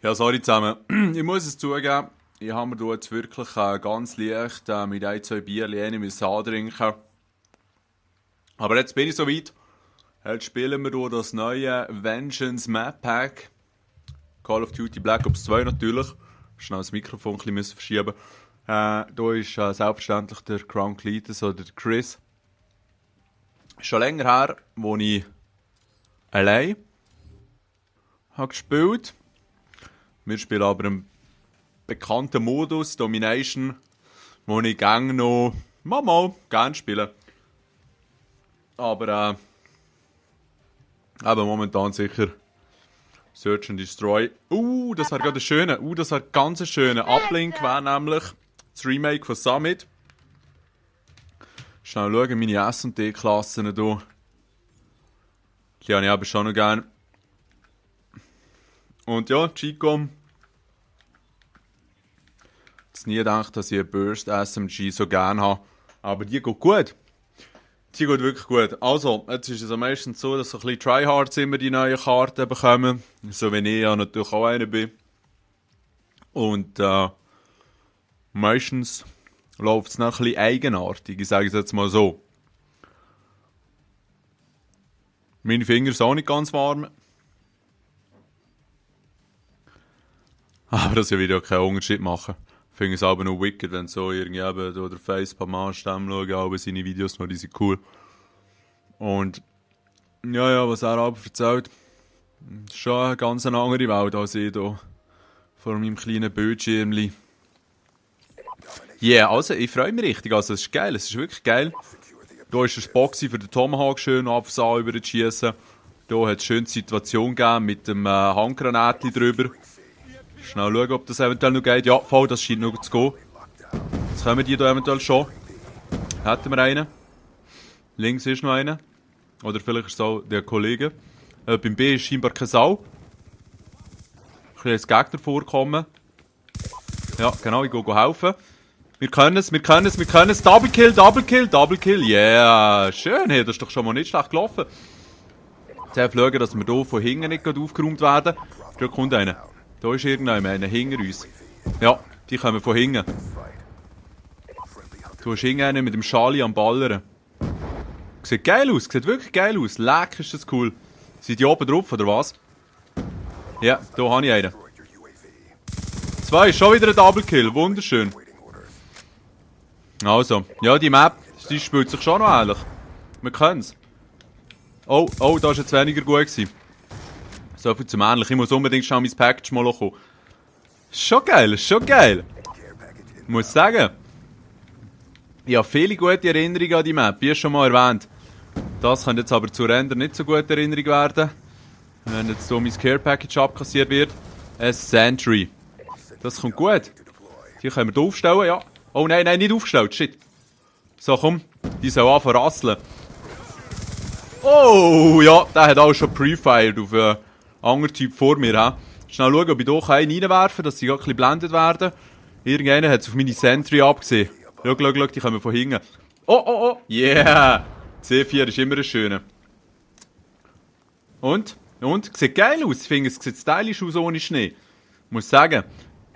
Ja, sorry zusammen. Ich muss es zugeben, ich habe mir da jetzt wirklich ganz leicht mit ein, zwei Bierchen müssen antrinken. Aber jetzt bin ich soweit. Jetzt spielen wir hier das neue Vengeance Map Pack. Call of Duty Black Ops 2 natürlich. Schnell das Mikrofon ein bisschen verschieben. Da ist selbstverständlich der Crown Cletus oder der Chris. Schon länger her, wo ich allein habe gespielt. Wir spielen aber einen bekannten Modus, Domination, wo ich gerne noch mal gerne spiele. Aber eben momentan sicher Search and Destroy. Das wäre gerade ein schöner. Das wäre ganz ein schöner. Uplink wäre nämlich das Remake von Summit. Schnell schauen, meine S&D-Klassen hier. Die habe ich aber schon noch gerne. Und ja, G-Com. Ich hätte nie gedacht, dass ich eine Burst SMG so gerne habe. Aber die geht gut. Die geht wirklich gut. Also, jetzt ist es am meisten so, dass so ein bisschen Tryhards immer die neuen Karten bekommen. So wie ich ja natürlich auch einer bin. Und meistens läuft es noch ein bisschen eigenartig. Ich sage es jetzt mal so. Meine Finger sind auch nicht ganz warm. Aber das ja wieder keinen Unterschied machen. Ich finde es aber noch wicked, wenn so irgendwie eben oder Facepalm anstimmen schauen, aber seine Videos noch, die sind cool. Und ja, was er aber erzählt, ist schon eine ganz andere Welt als ich hier vor meinem kleinen Bildschirmchen. Also ich freue mich richtig, also es ist geil, es ist wirklich geil. Hier ist das Boxy für den Tomahawk schön aufs A über zu schiessen. Hier hat es schön die Situation gegeben mit dem Handgranatchen drüber. Schnell schauen, ob das eventuell noch geht. Ja, voll, das scheint noch zu gehen. Jetzt kommen die hier eventuell schon. Hätten wir einen. Links ist noch einer. Oder vielleicht ist es auch der Kollege. Beim B ist scheinbar keine Sau. Ich kann jetzt Gegner vorkommen. Ja, genau, ich gehe helfen. Wir können es. Double Kill. Yeah, schön. Hey, das ist doch schon mal nicht schlecht gelaufen. Jetzt schauen, dass wir hier von hinten nicht aufgeräumt werden. Da kommt einer. Da ist irgendeiner hinter uns. Ja, die kommen von hinten. Du hast hinten einen mit dem Schali am Ballern. Sieht geil aus, sieht wirklich geil aus. Leck, ist das cool. Sind die oben drauf, oder was? Ja, da habe ich einen. 2, schon wieder ein Double Kill, wunderschön. Also, ja, die Map, die spielt sich schon noch ähnlich. Wir können es. Oh, da war jetzt weniger gut gewesen. So viel zum Ähnlich. Ich muss unbedingt schon mein Package mal kommen. Schon geil. Ich muss sagen, ich habe viele gute Erinnerungen an die Map, wie schon mal erwähnt. Das könnte jetzt aber zu Render nicht so gute Erinnerung werden. Wenn jetzt so mein Care Package abkassiert wird. Ein Sentry. Das kommt gut. Die können wir hier aufstellen, ja. Oh nein, nicht aufgestellt, shit. So, komm, die sollen anfangen rasseln. Oh, ja, der hat auch schon pre-fired auf einen anderen Typ vor mir. He? Schnell schauen, ob ich hier einen reinwerfen kann, dass sie ein bisschen blendet werden. Irgendeiner hat es auf meine Sentry abgesehen. Schau, die kommen von hinten. Oh, yeah! C4 ist immer ein schöner. Und? Sieht geil aus. Ich finde, es sieht stylisch aus ohne Schnee. Ich muss sagen,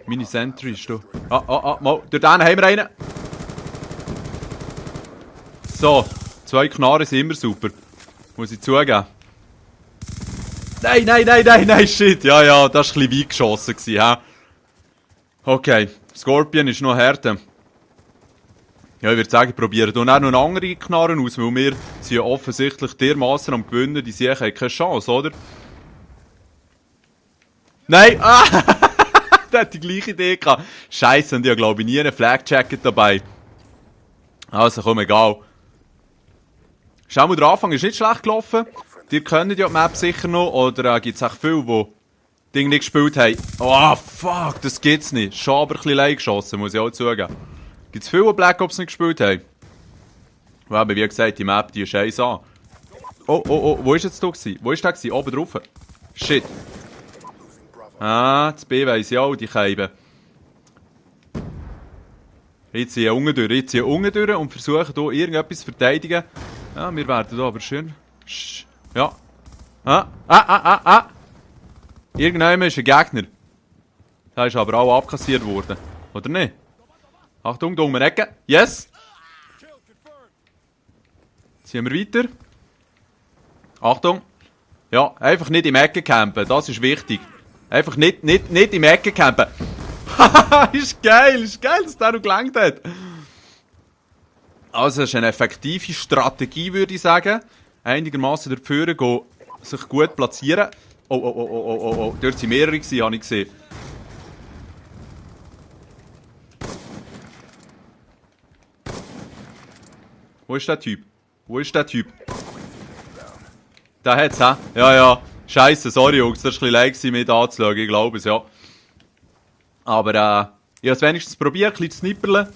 meine Sentry ist hier. Mal. Durch den haben wir einen. So, 2 Knarren sind immer super. Muss ich zugeben. Nein, shit. Ja, das war ein bisschen weit geschossen. He? Okay, Scorpion ist noch härter. Ja, ich würde sagen, ich probiere hier noch eine andere Knarren aus, weil wir sind ja offensichtlich dermassen am Gewinnen, die sehen keine Chance, oder? Nein! Der hat die gleiche Idee gehabt. Scheiße, und ich habe glaube ich nie einen Flak-Jacket dabei. Also komm, egal. Schau mal, der Anfang ist nicht schlecht gelaufen. Ihr kennt ja die Map sicher noch, oder gibt es auch viele, die Dinge nicht gespielt haben? Oh, fuck, das gibt's nicht. Schon aber ein bisschen leid geschossen, muss ich auch zugeben. Gibt es viele, die Black Ops nicht gespielt haben? Aber wie gesagt, die Map, die ist scheiße an. Oh, wo ist jetzt da gewesen? Wo ist der gewesen? Oben drauf. Shit. Das B weiss ich auch, die Scheibe. Ich ziehe unten durch und versuche hier irgendetwas zu verteidigen. Ja, wir werden hier aber schön... Ja. Irgendjemand ist ein Gegner. Der ist aber auch abkassiert worden. Oder nicht? Achtung, da um die Ecke. Yes! Ziehen wir weiter. Achtung. Ja, einfach nicht im Ecke campen. Das ist wichtig. Einfach nicht im Ecke campen. Haha, ist geil, dass der noch gelangt hat. Also, es ist eine effektive Strategie, würde ich sagen. Einigermaßen der Führer gehen, sich gut platzieren. Oh. Dort waren mehrere, habe ich gesehen. Wo ist der Typ? Der hat's, hä? Ja. Scheiße, sorry Jungs, das war ein bisschen leid, mich anzuschauen, ich glaube es, ja. Aber, ich habe es wenigstens probiert, ein bisschen zu snipperlen.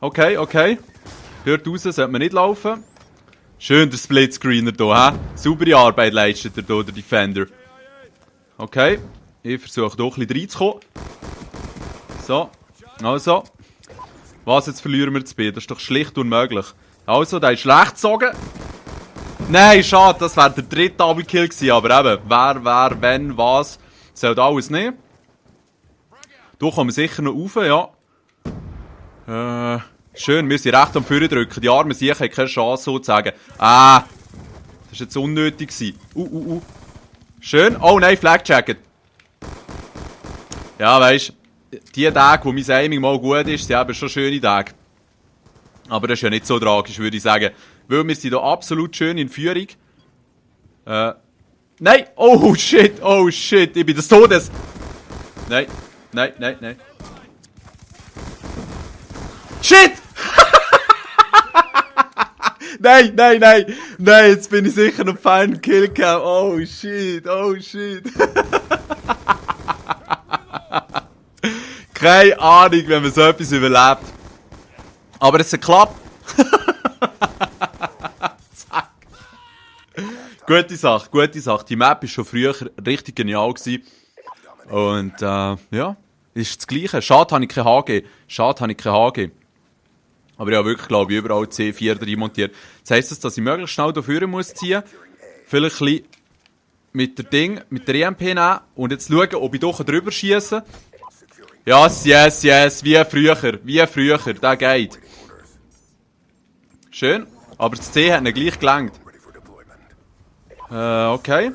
Okay. Dort raus sollte man nicht laufen. Schön der Splitscreener hier, hä? Saubere Arbeit leistet er hier, der Defender. Okay, ich versuche hier ein bisschen reinzukommen. So, also. Was, jetzt verlieren wir das B? Das ist doch schlicht unmöglich. Also, der ist schlecht gezogen. Nein, schade, das wäre der dritte Double-Kill gewesen, aber eben, wer, wenn, was, sollte alles nehmen. Hier kommen wir sicher noch rauf, ja. Schön, wir sind recht am Führer drücken. Die armen Siechen haben keine Chance, sozusagen. Das war jetzt unnötig gewesen. Schön. Oh nein, Flak-Jacket. Ja, weisst, die Tage, wo mein Aiming mal gut ist, sind eben schon schöne Tage. Aber das ist ja nicht so tragisch, würde ich sagen. Weil wir sind hier absolut schön in Führung. Nein! Oh shit! Ich bin des Todes! Nein. Shit! Nein, jetzt bin ich sicher noch Final Kill Cam. Oh shit. Keine Ahnung, wenn man so etwas überlebt. Aber es hat geklappt. Zack. Gute Sache. Die Map war schon früher richtig genial gewesen. Und ja, ist das Gleiche. Schade habe ich kein HG. Aber ich habe wirklich, glaube ich, überall C4 reinmontiert. Das heisst, dass ich möglichst schnell da vorne muss ziehen. Vielleicht ein bisschen mit der EMP nehmen und jetzt schauen, ob ich doch drüber schieße. Yes, wie früher, der geht. Schön, aber das C hat ihn gleich gelangt. Okay,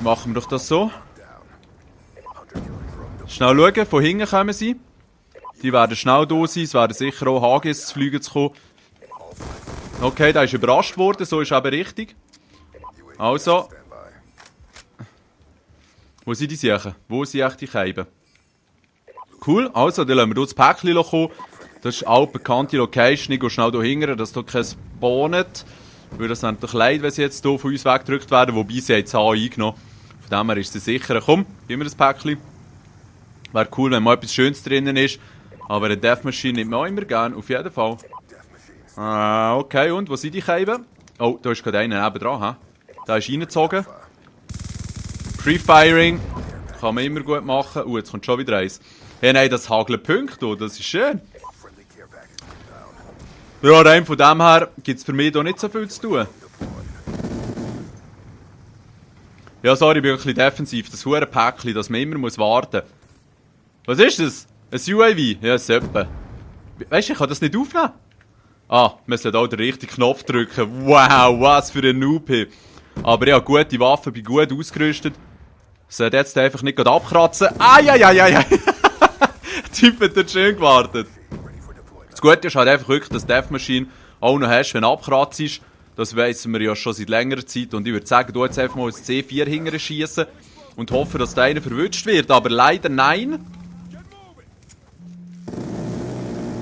machen wir doch das so. Schnell schauen, von hinten kommen sie. Die werden schnell da sein, es werden sicher auch HGs zu fliegen zu kommen. Okay, der ist überrascht worden, so ist eben richtig. Also. Wo sind die Siechen? Wo sind echt die Scheiben? Cool, also, dann lassen wir hier das Päckchen kommen. Das ist eine altbekannte Location. Ich gehe schnell hier hinten, dass hier kein spawnet. Weil das wäre natürlich leid, wenn sie jetzt hier von uns weggedrückt werden. Wobei sie jetzt A eingenommen. Von dem her ist sie sicher. Komm, gib mir das Päckchen. Wäre cool, wenn mal etwas Schönes drinnen ist. Aber eine Death Machine nimmt man auch immer gerne, auf jeden Fall. Okay, und wo sind die Scheiben? Oh, da ist gerade einer nebendran, hä? Der ist reingezogen. Pre-Firing. Kann man immer gut machen. Jetzt kommt schon wieder eins. Hey, nein, das hagelt Punkte, das ist schön. Ja, rein von dem her gibt es für mich hier nicht so viel zu tun. Ja, sorry, ich bin ein bisschen defensiv. Das hure Päckchen, dass man immer warten muss. Was ist das? Ein UAV? Ja, Seppe. Weißt du, ich kann das nicht aufnehmen. Man sollte auch den richtigen Knopf drücken. Wow, was für ein Noob hier. Aber ich habe gute Waffen, bin gut ausgerüstet. Sollte jetzt einfach nicht gerade abkratzen. Der Typ hat dort schön gewartet. Das Gute ist halt einfach wirklich, dass Death Machine auch noch hast, wenn du abkratzt ist. Das weissen wir ja schon seit längerer Zeit. Und ich würde sagen, du jetzt einfach mal ins C4 hinterher schießen und hoffen, dass der einer verwünscht wird. Aber leider nein.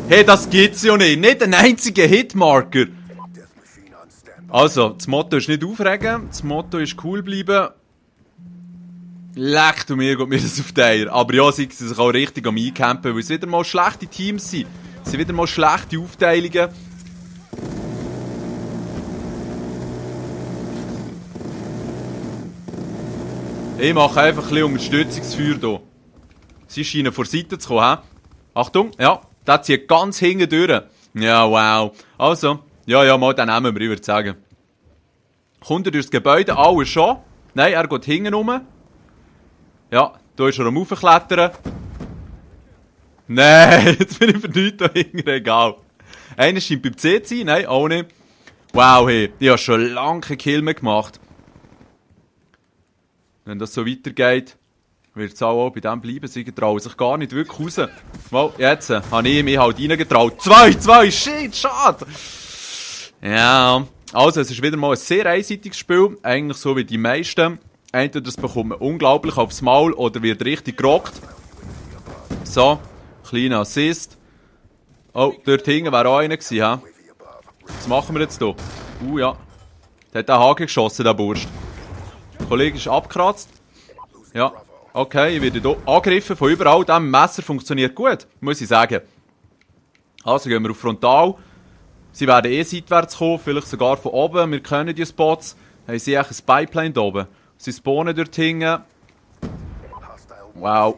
Hey, das gibt's ja nicht. Nicht ein einziger Hitmarker. Also, das Motto ist nicht aufregen. Das Motto ist cool bleiben. Leck du mir, geht mir das auf die Eier. Aber ja, sie sind sich auch richtig am Eincampen, weil es wieder mal schlechte Teams sind. Es sind wieder mal schlechte Aufteilungen. Ich mache einfach ein bisschen Unterstützungsfeuer hier. Sie scheinen vor der Seite zu kommen, he? Achtung, ja, der zieht ganz hinten durch. Ja, wow. Also, ja, mal, den nehmen wir, ich würde sagen. Kommt er durchs Gebäude? Alles schon? Nein, er geht hinten rum. Ja, da ist er am Aufklettern. Nein, jetzt bin ich für nichts da hinten, egal. Einer scheint beim C zu sein, nein, auch nicht. Wow, hey, ich habe schon lange keinen Kill mehr gemacht. Wenn das so weitergeht, wird es auch bei dem bleiben. Sie trauen sich gar nicht wirklich raus. Mal, jetzt habe ich mich halt reingetraut. 2, shit, schade. Ja, also es ist wieder mal ein sehr einseitiges Spiel. Eigentlich so wie die meisten. Entweder das bekommt man unglaublich aufs Maul oder wird richtig gerockt. So, kleiner Assist. Oh, dort hinten wäre auch einer gewesen, hä? Was machen wir jetzt hier? Ja. Der hat den Haken geschossen, der Burst. Der Kollege ist abgekratzt. Ja, okay, ich werde hier angegriffen von überall. Das Messer funktioniert gut, muss ich sagen. Also gehen wir auf Frontal. Sie werden seitwärts kommen, vielleicht sogar von oben. Wir kennen die Spots. Haben sie eigentlich ein Pipeline da oben? Sie spawnen dort hinten. Wow.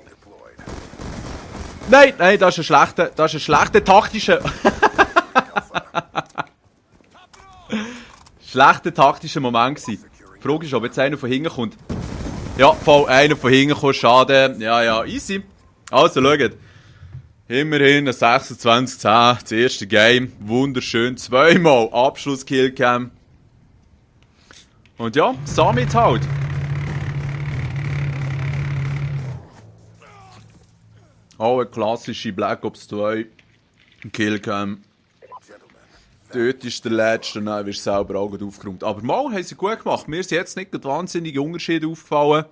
Nein, das ist ein schlechter taktischer... schlechter taktischer Moment gewesen. Die Frage ist, ob jetzt einer von hinten kommt. Ja, voll, einer von hinten kommt, schade. Ja, easy. Also, schaut. Immerhin ein 26-10, das erste Game. Wunderschön, zweimal Abschluss-Killcam. Und ja, Summit halt. Auch eine klassische Black Ops 2 Killcam. Dort ist der letzte, dann wirst du selber auch gut aufgeräumt. Aber mal haben sie gut gemacht. Mir sind jetzt nicht wahnsinnige Unterschiede aufgefallen.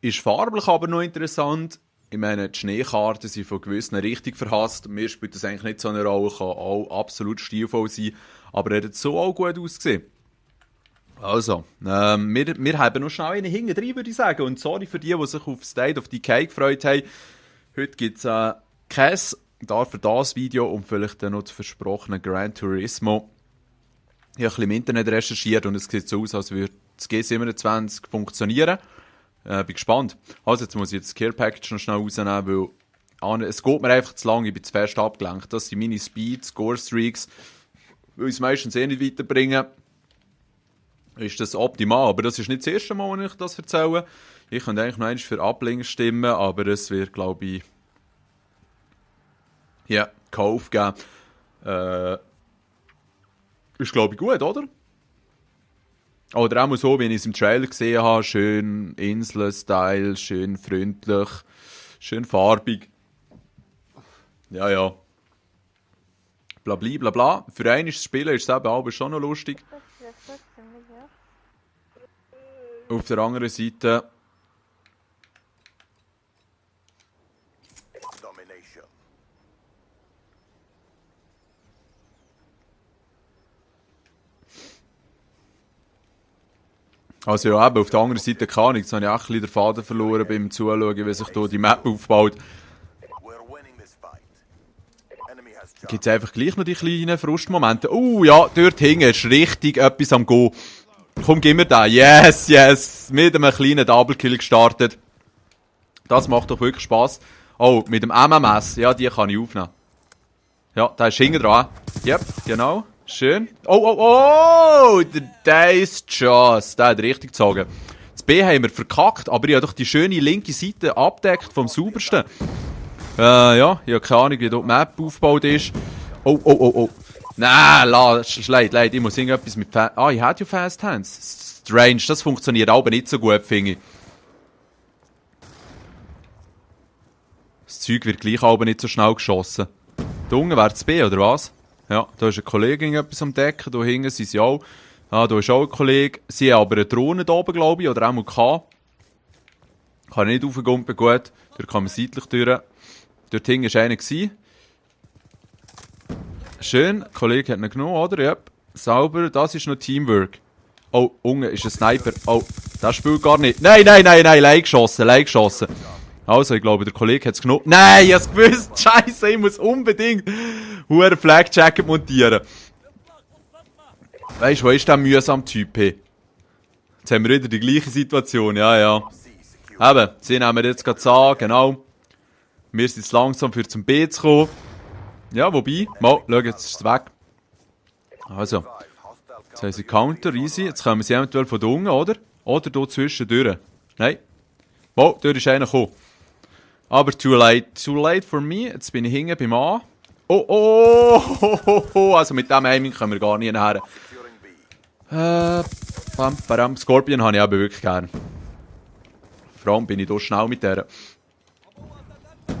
Ist farblich aber noch interessant. Ich meine, die Schneekarten sind von gewissen richtig verhasst. Mir spielt das eigentlich nicht so eine Rolle, kann auch absolut stilvoll sein. Aber er hat so auch gut ausgesehen. Also, wir haben noch schnell einen hinten drin, würde ich sagen. Und sorry für die sich auf State of Decay gefreut haben. Heute gibt es Käse da für das Video und vielleicht dann noch das versprochene Gran Turismo. Ich habe ein bisschen im Internet recherchiert und es sieht so aus, als würde das G27 funktionieren. Bin gespannt. Also jetzt muss ich das Care Package noch schnell rausnehmen, weil es geht mir einfach zu lang, ich bin zu fest abgelenkt. Das sind meine Speed, Score Streaks, weil es meistens nicht weiterbringen. Ist das optimal, aber das ist nicht das erste Mal, wenn ich das erzähle. Ich könnte eigentlich noch einmal für Ablinks stimmen, aber es wird, glaube ich, Kauf geben. Ist, glaube ich, gut, oder? Oder auch mal so, wie ich es im Trailer gesehen habe, schön Insel-Style, schön freundlich, schön farbig. Ja. Blabli, bla bla. Für einen ist das Spielen ist es eben aber schon noch lustig. Auf der anderen Seite... Also ja, eben, auf der anderen Seite kann ich. Jetzt habe ich auch ein bisschen den Faden verloren beim Zuschauen, wie sich hier die Map aufbaut. Gibt es einfach gleich noch die kleinen Frustmomente. Ja, dort hinten ist richtig etwas am Go. Komm, gib mir den. Yes. Mit einem kleinen Double-Kill gestartet. Das macht doch wirklich Spass. Oh, mit dem MMS. Ja, die kann ich aufnehmen. Ja, da ist hinten dran. Yep, genau. Schön. Oh, der ist Chance. Der hat richtig gezogen. Das B haben wir verkackt, aber ich habe doch die schöne linke Seite abgedeckt vom saubersten. Ja, ich habe keine Ahnung, wie dort die Map aufgebaut ist. Oh. Nein, leid, ich muss irgendetwas mit ich hatte ja Fast Hands. Strange, das funktioniert aber nicht so gut, finde ich. Das Zeug wird gleich aber nicht so schnell geschossen. Da unten wäre das B, oder was? Ja, da ist eine Kollegin etwas am Decken, da hinten sind sie auch. Da ist auch ein Kollege. Sie haben aber eine Drohne da oben, glaube ich, oder auch mal gehabt. Kann nicht raufgumpen, gut. Dort kann man seitlich durch. Dort hinten war einer gewesen. Schön, der Kollege hat ihn genommen, oder? Ja, sauber, das ist noch Teamwork. Oh, unten ist ein Sniper. Oh, das spielt gar nicht. Nein, leicht geschossen. Also, ich glaube, der Kollege hat es genommen. Nein, ich hab's gewusst. Scheiße, ich muss unbedingt einen Flag Jacket montieren. Weißt du, wo ist der mühsame Typ? Hey? Jetzt haben wir wieder die gleiche Situation, ja. Eben, sie nehmen jetzt gerade an, genau. Wir sind jetzt langsam für zum B zu kommen. Ja, wobei, schau, jetzt ist es weg. Also, jetzt haben sie Counter, easy. Jetzt kommen sie eventuell von da unten, oder? Oder hier zwischendurch. Nein. Dort ist einer gekommen. Aber too late for me. Jetzt bin ich hinten beim A. Oh. Also mit dem Aiming können wir gar nicht her. Scorpion habe ich aber wirklich gern. Vor allem bin ich hier schnell mit der.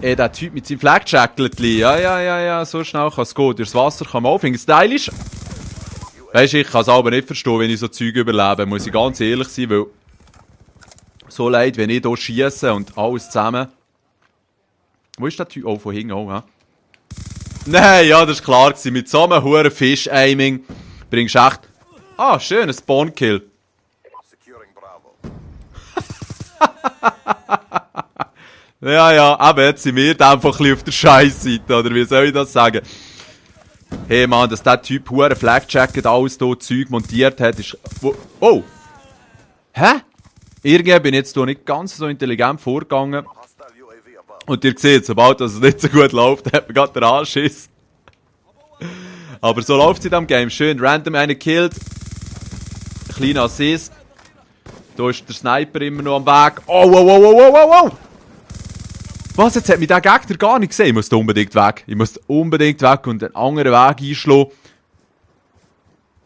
Der Typ mit seinem Flak-Jackletli. Ja, so schnell kann es gehen. Durchs Wasser kann man auch. Finde ich stylisch. Weisst du, ich kann es aber nicht verstehen, wenn ich so Zeug überlebe. Muss ich ganz ehrlich sein, weil so leid, wenn ich hier schiesse und alles zusammen. Wo ist der Typ? Oh, von hinten auch, hä? Nein, ja, das war klar gewesen. Mit so einem hohen Fish-Aiming bringst du echt... Ah, schön, ein Spawn-Kill. Ja, aber jetzt sind wir einfach ein bisschen auf der Scheißseite, oder wie soll ich das sagen? Hey Mann, dass der Typ hure Flak-Jacket alles hier Zeug montiert hat, ist... Oh! Hä? Irgendwie bin ich jetzt hier nicht ganz so intelligent vorgegangen. Und ihr seht, sobald es nicht so gut läuft, hat man gerade den Anschiss. Aber so läuft es in diesem Game. Schön, random einen killt. Kleiner Assist. Da ist der Sniper immer noch am Weg. Oh! Was, jetzt hat mich der Gegner gar nicht gesehen. Ich muss da unbedingt weg. Ich muss unbedingt weg und einen anderen Weg einschlagen.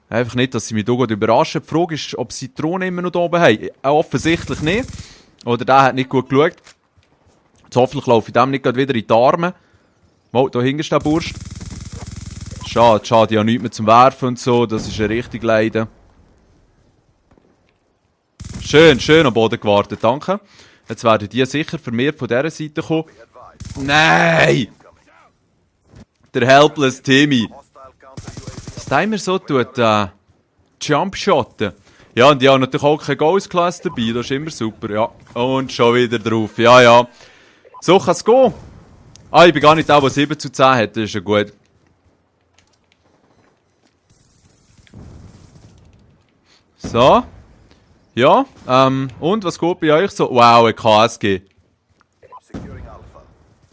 Einfach nicht, dass sie mich hier überraschen. Die Frage ist, ob sie die Drohne immer noch da oben haben. Offensichtlich nicht. Oder der hat nicht gut geschaut. Jetzt hoffentlich laufe ich dem nicht gerade wieder in die Arme. Mal, da hinten ist der Bursch. Schade, ich habe nichts mehr zum Werfen und so. Das ist ein richtig Leiden. Schön am Boden gewartet, danke. Jetzt werden die sicher vermehrt von dieser Seite kommen. Nein! Der Helpless Timmy. Was der immer so tut, Jumpshotten. Ja, und die haben natürlich auch keine Ghost Class dabei, das ist immer super, ja. Und schon wieder drauf, ja. So kann es gehen. Ah, ich bin gar nicht der, der 7 zu 10 hat, das ist ja gut. So. Ja, und was geht bei euch so? Wow, ein KSG.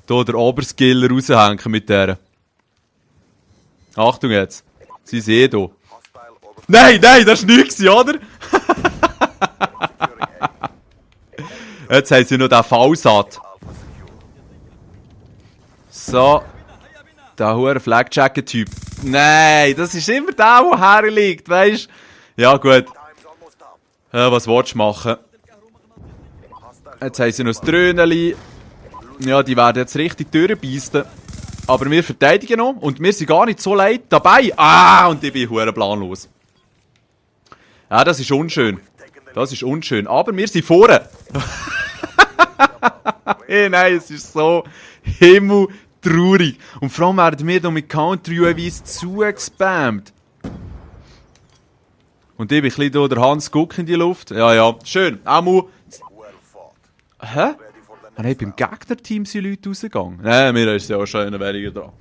Hier der Oberskiller raushängen mit der. Achtung jetzt. Sie sehen hier. Nein, das war nichts, oder? Jetzt haben sie noch den Fallsat. So. Der hure Flak-Jacket-Typ. Nein, das ist immer der, der herliegt, weißt du? Ja, gut. Was willst du machen? Jetzt haben sie noch das Dröhneli. Ja, die werden jetzt richtig durchbeissen. Aber wir verteidigen noch und wir sind gar nicht so leid dabei. Und ich bin hure planlos. Ja, das ist unschön. Aber wir sind vorne. Hey, nein, es ist so himmeltraurig. Und vor allem werden wir hier mit Counter-UAVs zugespammt. Und ich bin ein bisschen hier der Hans Guck in die Luft. Ja, schön. Amu. Hä? Nein, beim Gegnerteam sind Leute rausgegangen. Nein, mir ist ja auch schon eine weniger dran.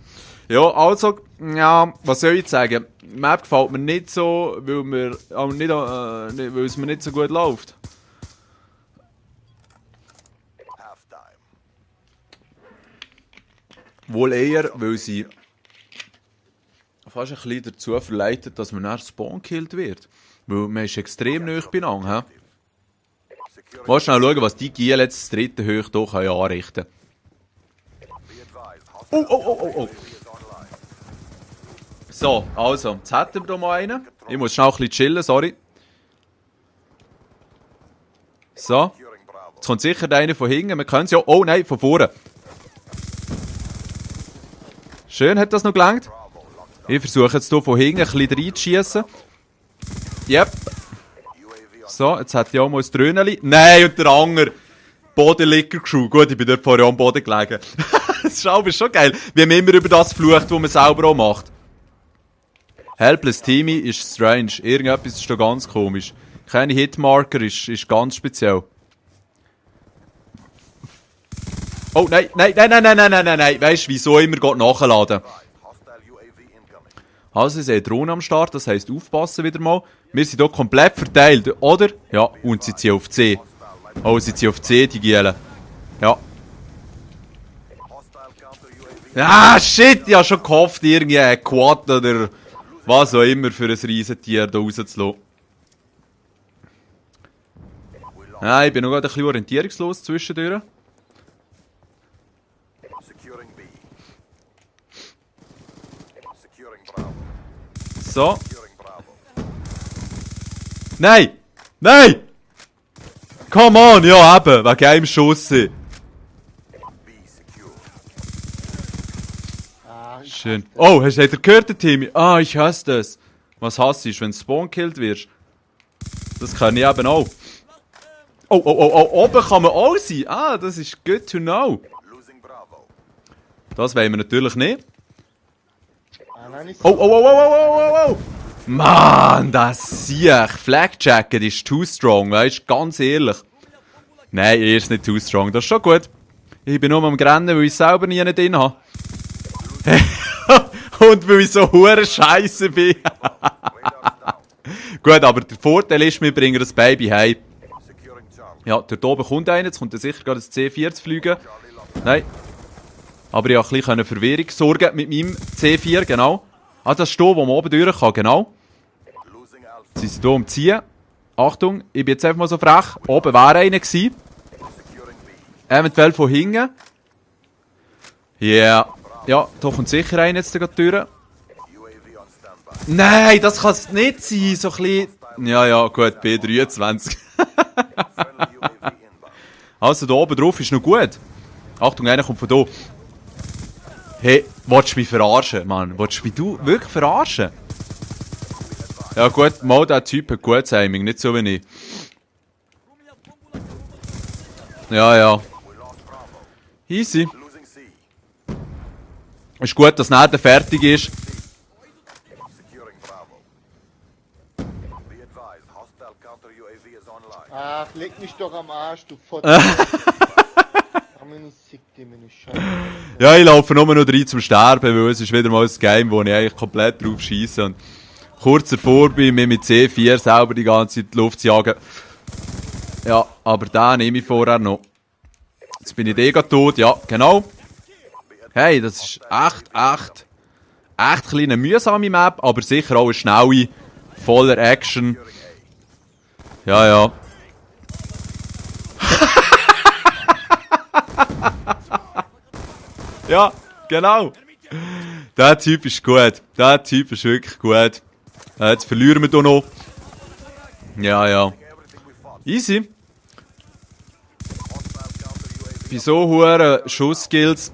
Ja, also, ja, was soll ich sagen? Die Map gefällt mir nicht so, weil es mir nicht so gut läuft. Wohl eher, weil sie fast ein bisschen dazu verleitet, dass man nach Spawn gekillt wird. Weil man ist extrem nahe beieinander. Mal schnell schauen, was die Giel jetzt das dritte Höch hier anrichten können. Oh. So, also, jetzt hätten wir hier mal einen. Ich muss schnell ein bisschen chillen, sorry. So. Jetzt kommt sicher einer von hinten. Wir können es ja... Oh nein, von vorne. Schön, hat das noch gelangt. Ich versuche jetzt hier von hinten ein bisschen reinzuschiessen. Yep. So, jetzt hat ich auch mal ein Dröhneli. Nein, und der Anger. Bodenlicker geschaut. Gut, ich bin dort vorher am Boden gelegen. Das ist aber schon geil, wie man immer über das flucht, was man selber auch macht. Helpless Timmy ist strange. Irgendetwas ist da ganz komisch. Keine Hitmarker ist ganz speziell. Oh, nein. Weißt du, wieso immer nachladen? Also, ich sehe Drohnen am Start, das heisst aufpassen wieder mal. Wir sind hier komplett verteilt, oder? Ja, und sie ziehen auf C. Oh, sie ziehen auf C, die Gielen. Ja. Shit, ich habe schon gehofft, irgendwie ein Quad oder was auch immer für ein Riesentier hier rauszulassen. Ja, ich bin noch gerade ein bisschen orientierungslos zwischendurch. So. Nein! Nein! Come on, ja eben, wegen einem Schuss. Schön. Oh, habt ihr gehört, der Timmy? Ah, ich hasse das. Was hasst du, wenn du spawn-killed wirst? Das kann ich eben auch. Oh, oben kann man auch sein. Ah, das ist good to know. Das wollen wir natürlich nicht. Oh. Mann, das Sieg. Flak-Jacket ist too strong, weißt du, ganz ehrlich. Nein, er ist nicht too strong, das ist schon gut. Ich bin nur am Rennen, weil ich selber nie drin habe. Und weil ich so hure Scheiße bin. Gut, aber der Vorteil ist, wir bringen das Baby heim. Ja, dort oben kommt einer, jetzt kommt er sicher gerade das C4 zu fliegen. Nein. Aber ich konnte ein bisschen Verwirrung sorgen mit meinem C4, genau. Ah, das ist hier, wo man oben durch kann, genau. Sie sind hier umziehen. Achtung, ich bin jetzt einfach mal so frech. Oben wäre einer gewesen. Eventuell von hinten. Yeah. Ja, da kommt sicher einer jetzt gerade durch. Nein, das kann es nicht sein. So ein bisschen... Ja, gut, B23. Also, da oben drauf ist noch gut. Achtung, einer kommt von hier. Hey, willst du mich verarschen, Mann? Willst du mich wirklich verarschen? Ja gut, mal der Typ hat gutes Aiming, nicht so wie ich. Ja. Easy. Ist gut, dass nachher fertig ist. Ach, leg mich doch am Arsch, du Fotz. Ja, ich laufe nur noch rein zum Sterben, weil es ist wieder mal ein Game, wo ich eigentlich komplett drauf scheisse und kurz davor bin, mir mit C4 selber die ganze Zeit in die Luft zu jagen. Ja, aber den nehme ich vorher noch. Jetzt bin ich tot, ja, genau. Hey, das ist echt eine mühsame Map, aber sicher auch eine schnelle, voller Action. Ja. Ja, genau. Der Typ ist gut. Der Typ ist wirklich gut. Jetzt verlieren wir hier noch. Ja. Easy. Bei so hohen Schussskills.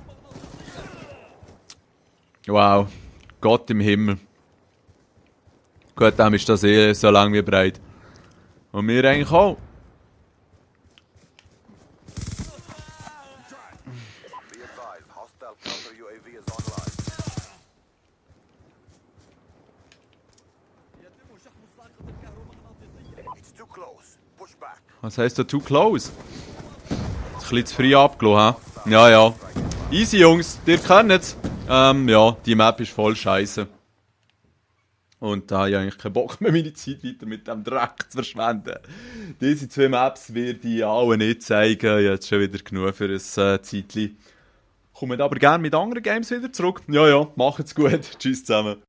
Wow. Gott im Himmel. Gut, dem ist das so lang wie breit. Und wir eigentlich auch. Was heisst da too close? Ein bisschen zu früh abgelassen, hä? Ja. Easy, Jungs, ihr kennt's. Ja, die Map ist voll scheiße. Und da habe ich eigentlich keinen Bock mehr, meine Zeit weiter mit dem Dreck zu verschwenden. Diese zwei Maps werde ich alle nicht zeigen. Ich habe jetzt schon wieder genug für ein Zeitchen. Kommt aber gerne mit anderen Games wieder zurück. Ja, macht's gut. Tschüss zusammen.